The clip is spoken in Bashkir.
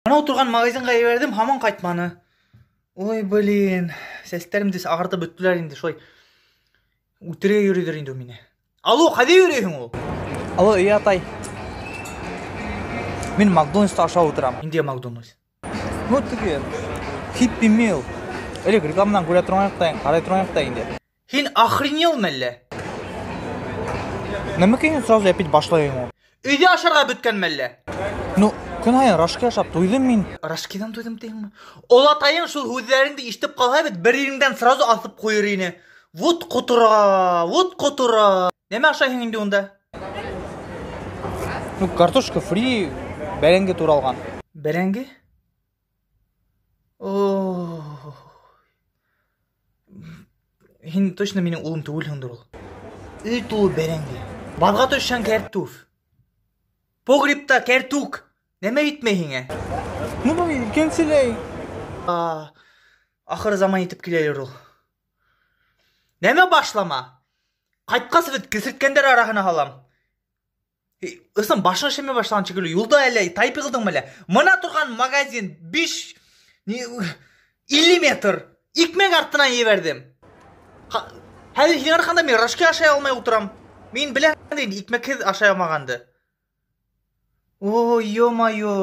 Анау торған магазинға ебәрҙем, һаман ҡайтманы. Ой, блин, сәстәремде ағартып бөттөләр инде, шулай. Үтерергә йөрөйҙөр инде мине. Алло, ҡайҙа йөрөйһөң ул? Алло, эй, атай. Мин Макдональдста ашап ултырам. Ниндәй Макдональдс? Ну, теге Happy Meal. Элек рекламанан күрә торған та, ҡарай торған та инде. Һин охренел мәллә? Нәмәкәй һин сразу опять башлайһың ул? Өйҙә ашарға бөткән мәллә? Ну, көн һайын рожки ашап туйҙым мин. Рожкиҙан туйҙым тиһеңме? Олатайың шул һүҙҙәреңде ишетеп ҡалһа бит, бер ереңдән сразу аҫып ҡуйыр ине. Вот ҡотора, вот ҡотора. Нәмә ашайһың инде унда? Ну, картошка фри, бәрәңге туралған. Бәрәңге? О. Һин точно минең улым түгелһеңдер ул. Өй тулы бәрәңге. Баҙға төшһәң кәртүф. Погребта кәртүк. Нәмә етмәй һиңә? Ну, икенселәй. Ахыр заман итеп киләлер ул. Нәмә башлама? Ҡайтҡас бит кесерткәндәр араһына һалам. Ысын башың эшләмәй башлаған шикелле. Юлда әле тайып йығылдың әле. Мына торған магазин 5 50 метр. Икмәк артынан ебәрҙем. Хәҙер һинең арҡанда мин рожки ашай алмай ултырам. Мин беләм инде икмәкһеҙ ашай алмағанды. Ой, ё-моё.